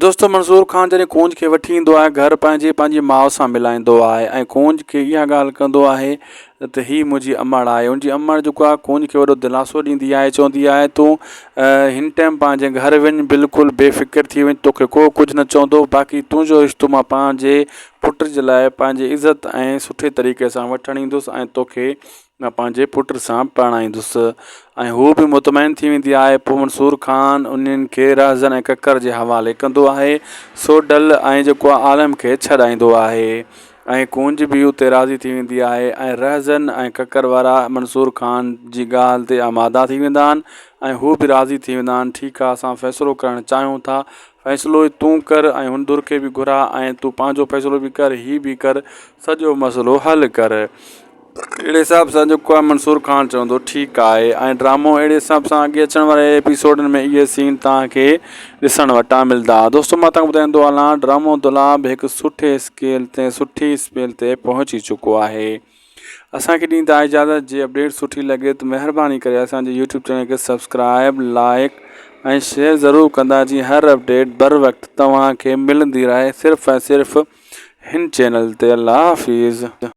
دوستو منصور خان جڏهن ڪونج کي وٺي ايندو آهي گهر پنهنجي پنهنجي ماء سان ملائيندو آهي ۽ ڪونج کي اها ڳالهه ڪندو آهي ته هي منهنجي امڙ آهي ان جي امڙ جيڪو آهي ڪونج کي وڏو دلاسو ڏيندي آهي چوندي آهي تون هن ٽائيم پنهنجي گهر وڃ بلڪل بي فڪر ٿي وڃ توکي ڪو ڪجهه نه چوندو باقي تنهنجو رشتو مان پنهنجي پٽ جي لاء پنهنجي عزت ۽ سٺي طريقي سان وٺڻ ايندس ۽ توکي مان پنهنجي پٽ سان پرڻائيندس ۽ هوء به مطمئن ٿي ويندي آهي. پوء منصور خان انهن کي رهزن ۽ ڪڪر جي حوالي ڪندو آهي. سو ڊل ۽ جيڪو عالم کي ڇڏائيندو آهي ۽ ڪونج به اتي راضي ٿي ويندي آهي ۽ رهزن ۽ ڪڪر وارا منصور خان جي ڳالهه تي آماده ٿي ويندا آهن ۽ هو به راضي ٿي ويندا آهن ٺيڪ آهي اسان فيصلو ڪرڻ چاهيون ٿا فيصلو تون ڪر ۽ هن ڌر کي به گهراء ۽ تون پنهنجو فيصلو به ڪر هي به ڪر سڄو مسئلو حل ڪر. اهڙي حساب سان جيڪو آهي منصور خان چوندو ٺيڪ آهي ۽ ڊرامو اهڙي حساب سان اڳي اچڻ واري ايپيسوڊن ۾ اهي سين توهان کي ڏسڻ وٽان ملدا دوستو مان توهان کي ٻڌائيندو هلان ڊرامو دولاب هڪ سٺي اسڪيل تي سٺي اسپيل تي پهچي چڪو آهي اسان کي ڏيندا اجازت جي اپڊيٽ سٺي لڳي ته مهرباني ڪري اسان جي يوٽيوب چينل کي سبسڪرائب لائڪ ۽ شيئر ضرور ڪندا جي هر اپڊيٽ بر وقت توهان کي ملندي رهي صرف ۽ صرف هن چينل تي الله حافظ.